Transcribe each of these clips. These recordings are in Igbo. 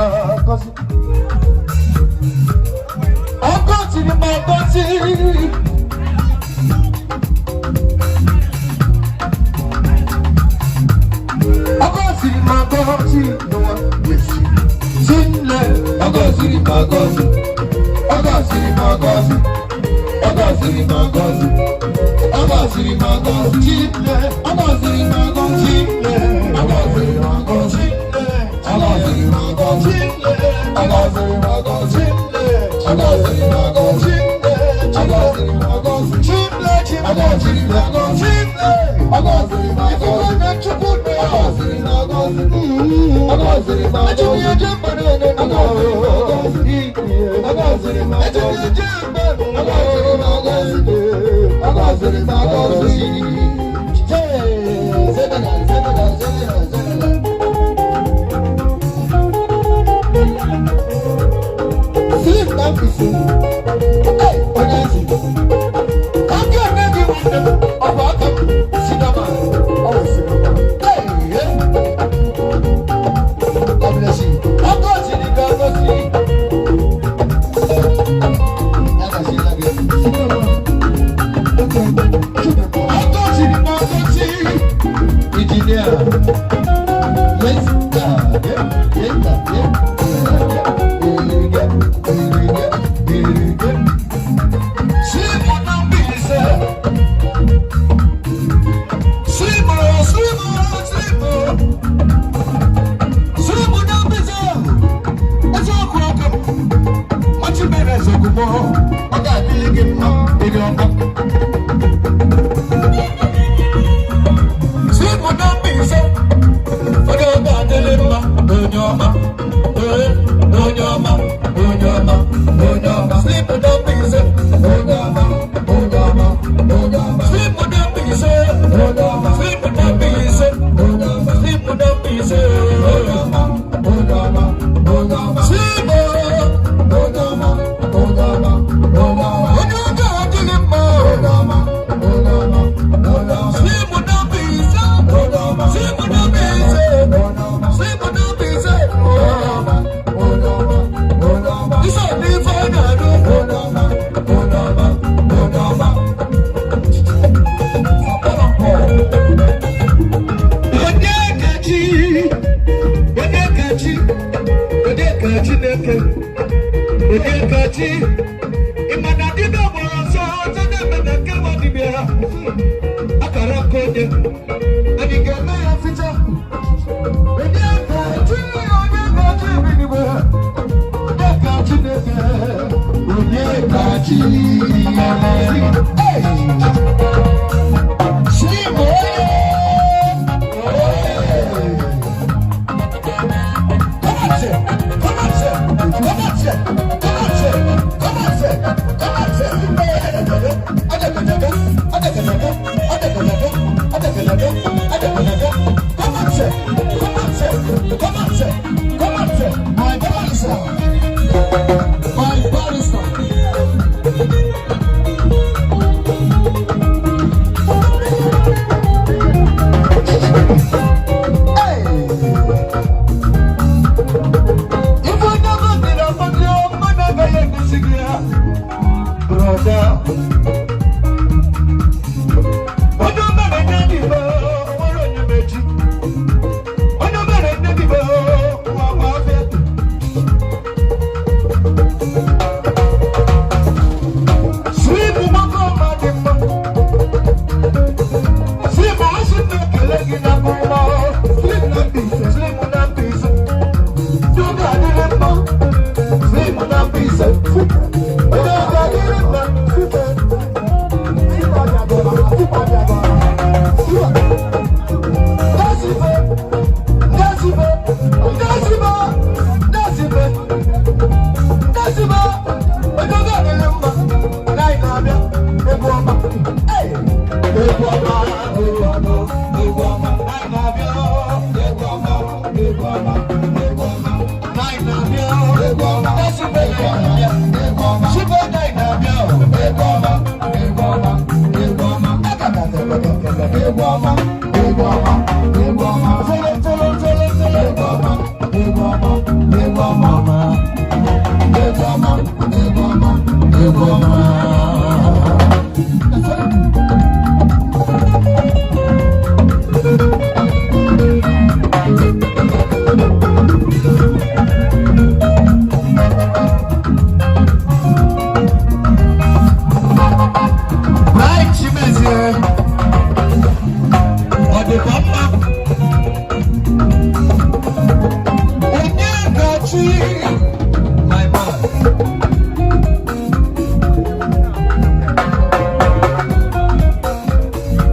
Agọzi. Ọ gọziri m agọzi. Ọ gọziri m agọzi n'ụwa. Chinle, ọ gọziri m agọzi. Ọ gọziri m agọzi. Ọ gọziri m agọzi. Ọ gọziri m agọzi. Chinle, ọ gọziri m agọzi. Chinle, ọ gọziri m agọzi. Chinle, ọ gọziri m agọzi. Chinle, ọ gọziri m agọzi. Chinle, ọ gọziri m agọzi. Chinle, ọ gọziri m agọzi. Chinle, Chinle, ọ gọziri m agọzi. Chinle, ọ gọziri m agọzi. Ifufe na Chukwu na ọ gọziri m agọzi. Ọ gọziri m agọzi. Ejimi eje mmadụ ene na ọ gọziri m agọzi. Ọ gọziri m agọzi. Ejimi eje mmadụ ọ gọziri m agọzi. Ọ gọziri m agọzi. Jee, zebeda, zebeda, zebeda, zebeda. Slim na mkpịsị. Hey, onye ezi. Aka nne gị nwanne m, ọ bụ aka m, Sidama. Ọ bụ Sidama. Hey, yeah. God bless you. Ọ gọziri gị agọzi. Ya gaziela gị. Ọ gọziri m agọzi. Injinia. Yes, yeah, yeah, yeah, yeah, yeah, yeah. Slim na Mbaise. Slim, slim, slim. Slim na Mbaise. Eziokwu aka m. Machi mere ezogumo. Ọ ga-adịrị gị mma, ịdị ọma. Slim na Mbaise. Onye ọ ga-adịrị mma, onye ọma. Ee, onye ọma, onye ọma, onye ọma. Slim na Mbaise. Onye ọma, onye ọma, onye ọma. Slim na Mbaise. Onye ọma. Slim na Mbaise. Onye ọma. Slim na Mbaise. Onye ọma, onye ọma, onye ọma. Slim, onye ọma, onye ọma, onye ọma. Onye ọ ga-adịrị mma. Onye ọma, onye ọma, onye ọma. Slim na Mbaise. Onye ọma. Slim na Mbaise. Onye ọma. Slim na Mbaise. Onye ọma, onye ọma, onye ọma. Iso n'ife ọ na-arụ. Onye ọma, onye ọma, onye ọma. Onyekachi, Onyekachi, Onyekachi na-eke, Onyekachi, ị ma na dibịa gbara ọsọ ọzọ na-eme na nke nwa dibịa akara aka onye anyị ga-eme ya ficha. Onyekachi, Onyekachi ebinigwe, Onyekachi na-eke, Onyekachi. Hey! Slim, oye! Oye! Come on, sir. Come on, sir. Come on, sir. Come on, sir. Come on, sir. Come on, sir. Come on, sir. Come on, sir. Come on, sir. Come on, sir. My barrister. My barrister. Hey! Ife onye gọziri agọzi, mmadụ agaghị egosi gị ya. Brother. Onye mere nne dị bụ nwere onye mechi. Onye mere nne dị bụ nwa nwa afọ. Slim nwoke ọma dị mma. Slim, asị m na-ekele gị na mma. Slim na Mbaise, Slim na Mbaise. Ndị ọ ga-adịrị mma. Slim na Mbaise. Onye ọ ga-adịrị mma. Ndasibe, ndasibe, ndasibe, ndasibe, ndasibe. Onye ọ ga-adịrị mma. Na anyị na-abịa egwu ọma. Hey! Egwu ọma, egwu ọma, egwu ọma. Na anyị na-abịa egwu ọma, egwu ọma, egwu ọma. Na anyị na-abịa egwu ọma. Ndasibe na anyị na-abịa. Egwu ọma. Bright Chimezie, ọ dịkwa mma. Onye gachi, my man.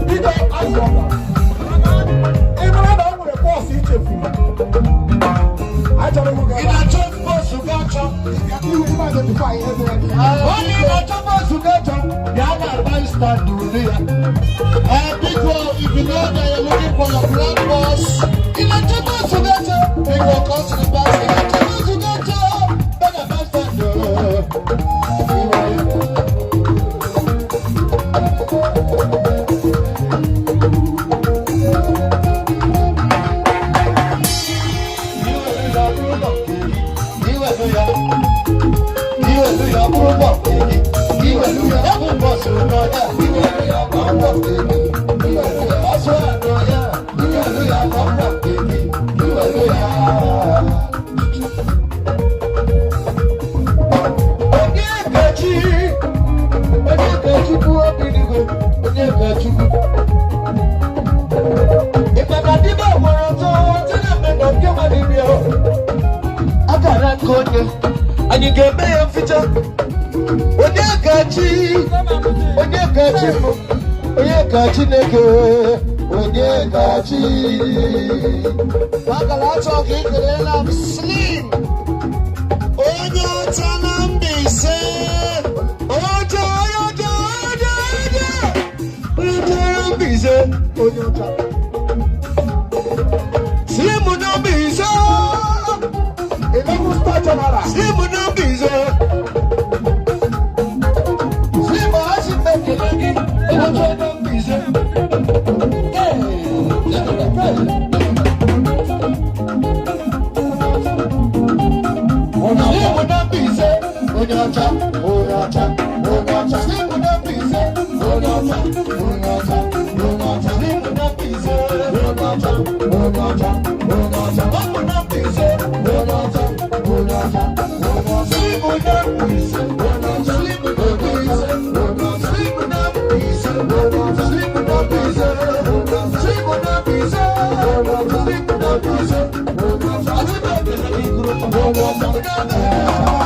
Biko, azụ ọba. Ị mara na o nwere purse i chefuru. Achọrọ m Ị na-achọ bọọsụ gị achọ? Ihu ime identify ihe dị ya n'ihu. Onye ị na-achọ bọọsụ gị achọ, bịa na bandstand ule ya. Biko, if you know that you're looking for your black bus, Ị na-achọ bọọsụ gị achọ? biko, come to the bus. Ị na-achọ bọọsụ gị achọ? Bịa na bandstand. Iwelu ya, iwelu ya bụrụ bọ iwelu ya, ya bụ bọọsụ nọ ya, iwelu ya bụ bọ iwelu ya, bọọsụ a nọ ya, iwelu ya bụ bọ iwelu ya. Onye kachi, onye kachukwu obi n'igwe, onye kachukwu. Ịkpata dibịa gwara ọtọ, tinye mmemme nke nwa dibịa. Akara nke onye, anyị ga-eme ya mficha. Onye kachi, onye kachi mụ, onye ka Chineke, onye kachi. Maka na achọ ka ị kelela m Slim, onye ọcha na Mbaise. Oje, oje, oje, oje, onye na Mbaise, Onye ọcha. Slim na Mbaise, Eleven star general. Slim na Mbaise. Slim asị m ekele gị, onye na Mbaise. Hey, hey. Slim na Mbaise, onye ọcha, onye ọcha, onye ọcha. Slim na Mbaise, onye ọcha, onye ọcha, onye ọcha. Slim na Mbaise, onye ọcha, onye ọcha, onye ọcha. Ọmụ na Mbaise, onye ọcha, onye ọcha, onye ọcha. Slim na Mbaise, onye ọcha, Slim na Mbaise, onye ọcha. Slim na Mbaise, onye ọcha. Slim na Mbaise, onye ọcha. Slim na Mbaise, onye ọcha. Slim na Mbaise, onye ọcha. Asị m ekele gị, onye ọcha.